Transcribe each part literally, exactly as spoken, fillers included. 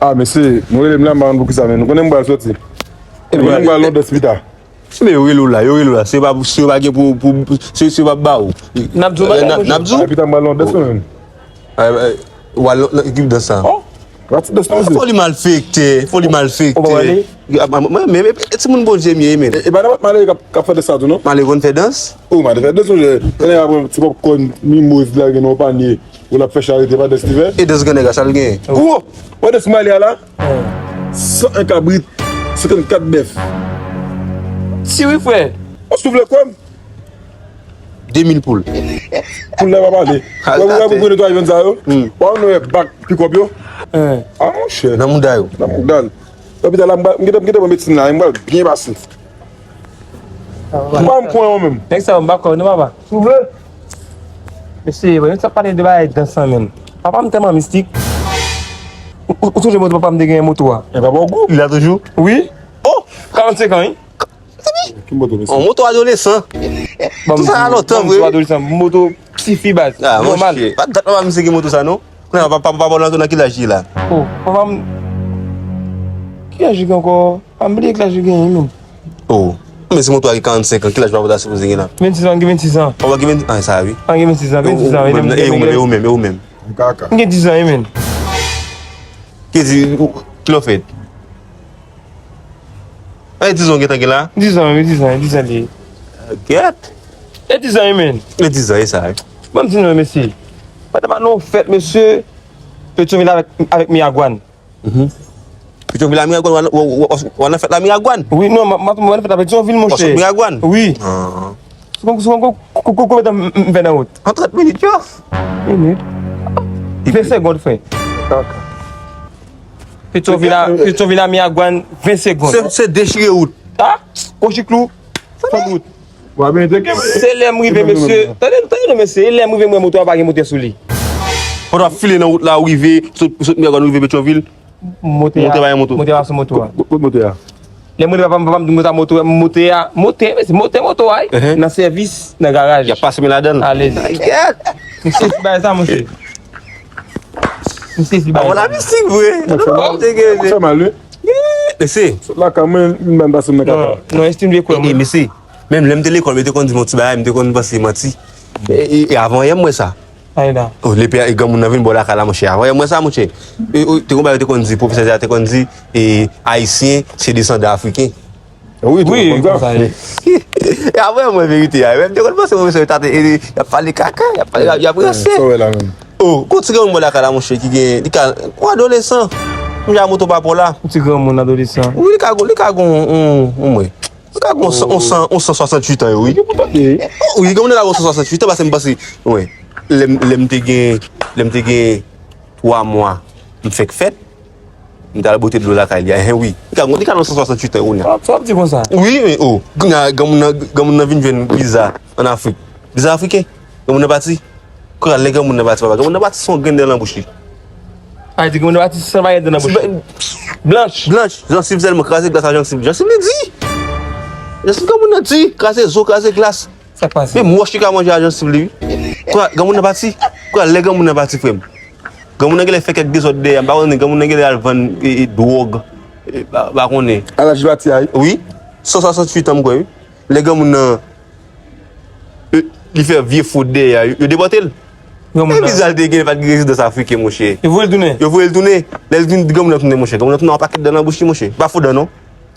Ah, mesye, nou rele m la, m pa konn poukisa, men nou konnen m pral soti. Nou konnen m pral Londès pita. Men yo rele w la, yo rele w la. Se pa, se yo pa gen pou, pou, se, se yo pa ba ou. N ap di w bagay, mwen. N ap di w. Pita m pral Londès, mwen menm. Wale nan ekip dans sa. Oh. Pati dans sa, mesye. Foli malfektè, foli malfektè. Ou pa wale? Mwen, men, men, men, timoun Bondye m ye, men. E, e pa nenpòt malere k ap, k ap fè dans sa tou, non? Malere konn fè dans? Oh, malere fè dans, mesye. Konnen apre ti popcorn, mimoz, la gen nan panye. Ou l ap fè charite, pa dans li fè? E dans grannèg la, sa l gen? Oh, wè dans malere a la? San en kabrit, senkannkat bèf. Si wi, frè. Ou souvle kwè m? De mil poul. Poul la pa pale. Wè, wè, pou netwaye venn sa yo. Wè, nou wè bak pikòp yo. Ah, monchè. Nan mouda yo. Nan mouda l. Lopital la, m pral, m gentan, m gentan pran medsin la, m pral byen pase. M pa m pran yo menm. Nèg sa yo, m pa kwè non, papa. Souvle. Mesye, bon, nou t ap pale de bagay dans lan, menm. Papa m tèlman mistik. Ou, ou, ou sonje moto papa m te genyen moto a? E papa w gou? Li la toujou? Wi. Oh! Karannsenk an, wi. Ki moto, mesye? On moto adolesan. Tout sa a lontan, vre. Moto adolesan, moto tifi baz. Ah, monchè. Pa dat papa misye gen moto sa, non. Kounye a, papa, papa w la nan ki laj li la? Oh, papa m, ki laj li gen ankò? Ah, m bliye ki laj li genyen, menm. Oh. Men se moto a gen karannsenk an, ki laj papa w ta sipoze gen la? Vennsis an, m gen vennsis an. Papa gen vennsis an, sa wi. An gen vennsis an, vennsis an, e ou menm, e ou menm, e ou menm. M gen diz an, wi, menm. Ki di, ki lè w fèt? E diz an w gentan gen la? Diz an, wi, diz an, diz an li ye. Gèt. E diz an, wi, menm. E diz an, e sa, wi. Ban m di nou, mesye. Pandan m al nan yon fèt, mesye, Petyonvil avèk, avèk Miragwàn. Petyonvil a Miragwàn, w al, w al, w al nan fèt la Miragwàn? Wi, non, m, m, m al nan fèt la Petyonvil, monchè. Miragwàn? Wi. Ah. Se konn, se konn, konn, konn, konn, konbyen tan m, m, m fè nan wout? An trant minit, yo. Minit. Ven segonn, frè. Petyonvil a, Petyonvil a Miragwàn, ven segonn. Se, se dechire wout. Ah, Kòchiklou, fè wout. Se lè m rive, mesye. Tande, tande non, mesye. E lè m rive, m wè moto a pa gen motè sou li. Pandan w ap file nan wout la, ou rive, sot, sot Miragwàn, ou rive Petyonvil. Motè a, motè a pa gen moto. Motè a pa sou moto a. Kot, kot motè a? Lè m rele papa m, papa m di m konsa moto, motè a, motè, mesye, motè moto a, wi, nan sèvis, nan garaj. Y ap pase men ladan l. Alèz. Misye di bagay sa, monchè. Misye di bagay sa. Mistik vre. Sa fè mal, wi. Mesye. Sot lakay mwen, m ban pase m nan kaka. Non, non, Estim vle kwè mwen. E, e, mesye, menm lè m te lekòl, yo te konn di m yon ti bagay, m te konn panse manti. E, e, e avan yè m wè sa. Ay la. Oh, lepe a, e granmoun nan vin bò lakay la, monchè. Avan yè m wè sa, monchè. E, e, te gon bagay yo te konn di, pwofesè a te konn di, e, Ayisyen, se desandan Afriken. Wi, wi, konsa. E avan yè m wè verite a. Menm te konn panse pwofesè yo ta te, e, y ap pale kaka, y ap pale, y ap ranse. Sa w wè la menm? Oh, gon ti granmoun bò lakay la, monchè, ki gen, li ka, yon adolesan. Monchè, moto pa pou la. Yon ti granmoun adolesan. Wi, li ka gon, li ka gon, on, on, mwen. Li ka gon san, on san, on san swasanntuit an, yo, wi. Oh, wi, granmoun nan ka gon san swasanntuit an, paske m panse, wi. Lè m, lè m te gen, lè m te gen twa mwa, m fèk fèt. M t al bwote dlo lakay li a, hen, wi. Li ka, li ka nan san swasanntuit an, kounye a. Sa w ap di konsa? Wi, men, oh, kounye a, granmoun nan, granmoun nan vin jwenn viza ann Afrik. Viza afriken. Granmoun nan pati. Kounye a, lè granmoun nan pati, papa, granmoun nan pati san grenn dan nan bouch li. A, di granmoun nan pati san bagay dan nan bouch li. Blanch. Blanch. Jansiv sèlman, kraze glas a jansiv. Jansiv li di. Jansiv granmoun nan di, kraze zo, kraze glas. Sa k pase? Menm wòch li ka manje a jansiv li, wi. Kwa, granmoun nan pati? Kwa, lè granmoun nan pati, frè m? Granmoun nan genlè fè kèk dezòd dèyè a, m pa konnen, granmoun nan genlè al vann, e, e, dwòg, e, pa, pa konnen. A laj li pati a, wi? Wi. San swasanntuit an, m kwè, wi. Lè granmoun nan, e, li fè vye fwod dèyè a, yo, yo depòte l. Granmoun nan. E viza l te gen, li pa t gen rezidans afriken, monchè. Yo voye l tounen? Yo voye l tounen. Lè l vin, granmoun nan tounen, monchè. Granmoun nan tounen yon pakèt dan nan bouch li, monchè. Pa fo dan, non.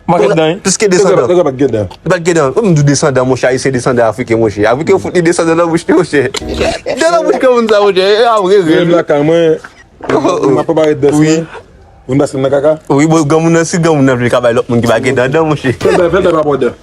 Manke dan, wi. Plis ke desandan. Nèg la pa t gen dan. Li pa t gen dan. Ou menm di desandan, monchè, ayisyen desandan, afriken, monchè. Afriken fout li desandan nan bouch li, monchè. Dan nan bouch granmoun sa, monchè. E ap rele. Menm lakay mwen, m ap prepare dans mwen. Vin pase m nan kaka. Wi, bon, granmoun nan, si granmoun nan vle, li ka bay lòt moun ki pa gen dan, dan, monchè. Fè l bay, fè l bay pa pran dan.